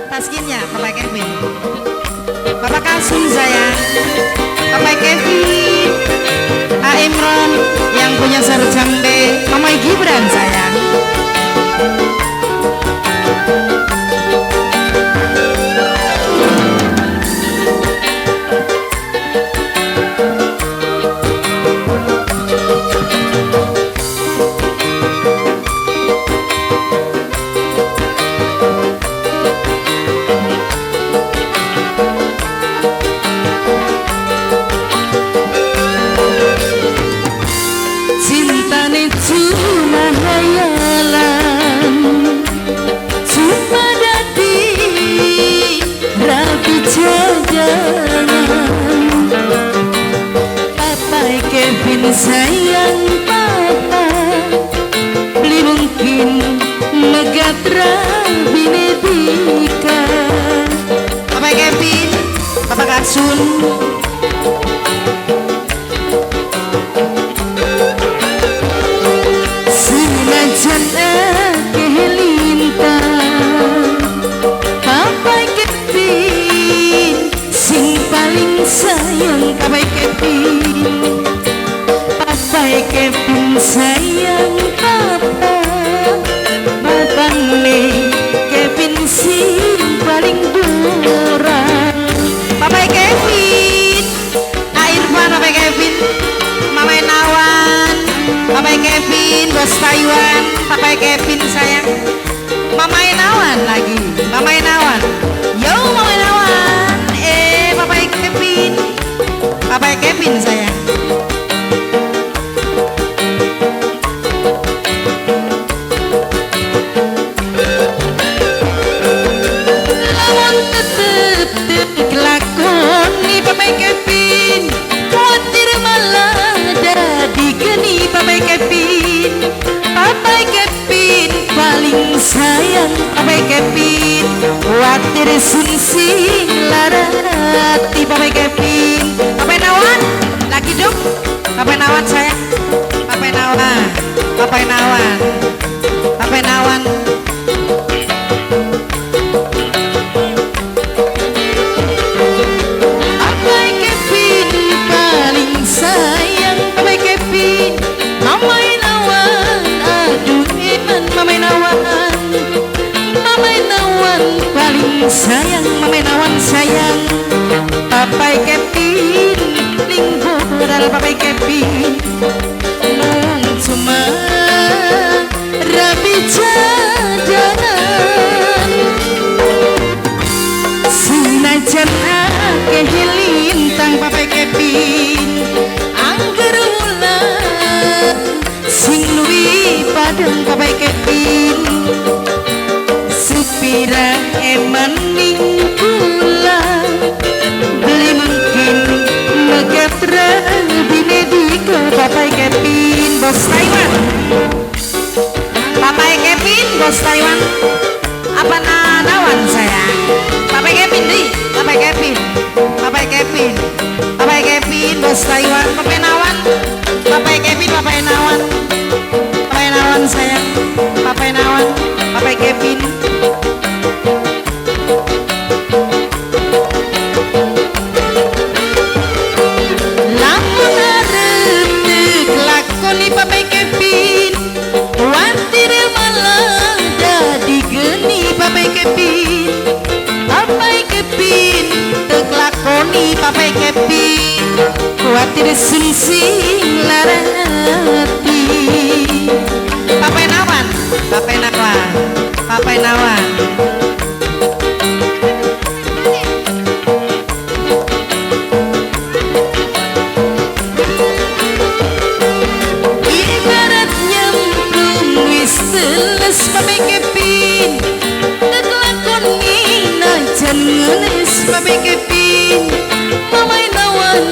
Taskinnya Bapak Kevin, Bapak Kasun sayang, Bapak Kevin, A Imron yang punya Sarjambe, Mama Gibran sayang. Cintane cuma hayalan, cuma dadi rapi jajanan. Papa Kevin sayang papa, beli mungkin megat rabine dika. Papa Kevin, Papa Kasun. Senajan akeh lintang, Papa Kevin sing paling sayang. Papa Kevin, Papa Kevin sayang papa, bapane Kevin sing paling durang. Papa Kevin, Irfan, Papa Kevin, Mama Nawan, Papa Kevin, bos Taiwan, Papa Kevin sayang, Mama Nawan lagi, Mama Nawan, yo Mama Nawan, Papa Kevin, Papa Kevin sayang. Lamun tetep kelakoni Papa Kevin, kuatir malah dadi geni. Papa Kevin, Papa Kevin paling sayang. Papa Kevin, kuatir sun sing larati. Papa Kevin, Papa Nawan lagi dong, Papa Nawan sayang, Papa Nawan, Papa Nawan, Papa Nawan. Papa Kevin paling sayang. Papa Kevin, Mama Nawan, aduh eman Mama Nawan, Mama Nawan paling sayang, Mama Nawan sayang. Papa Kevin ning boral, Papa Kevin mung cuma rabi jadanan. Senajan akeh lintang, Papa Kevin angger wulan sing luwih padhang. Papa Kevin supira eman ning kula, beli mungkin megat rabine dika. Papa Kevin bos Taiwan, Papa Kevin bos Taiwan, apa nanawan sayang. Papa Kevin di, Papa Kevin, Papa Kevin, Papa Kevin bos Taiwan, Papa Nawan, Papa Kevin, Papa Nawan, Papa Nawan sayang, Papa Nawan, Papa Kevin. Lamun arep kelakoni Papa Kevin, kuatir malah dadi geni. Papa Kevin, Papa Kevin teklakoni. Papa Kevin kuatir sun sing larati. Papa Nawan, Papa Nawan, Papa Nawan. Ibarat nyemplung wis teles, Papa Kevin teklakoni najan ngenes. Papa Kevin, Mama Nawan,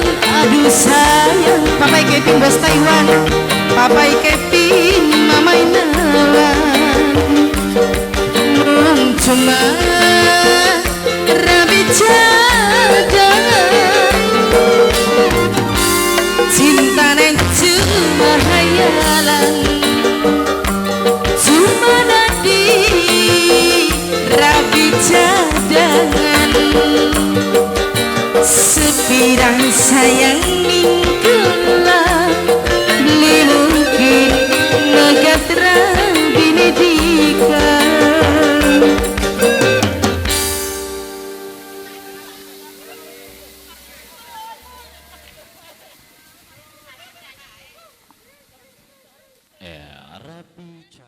aduh sayang. Papa Kevin bos Taiwan, Papa Kevin, Mama Nawan, mung cuma rabi jajanan. Cintane cuma hayalan, cuma dadi Pirang sayang mingkula beli mungkin megat rabine dika. Ya, Rapi.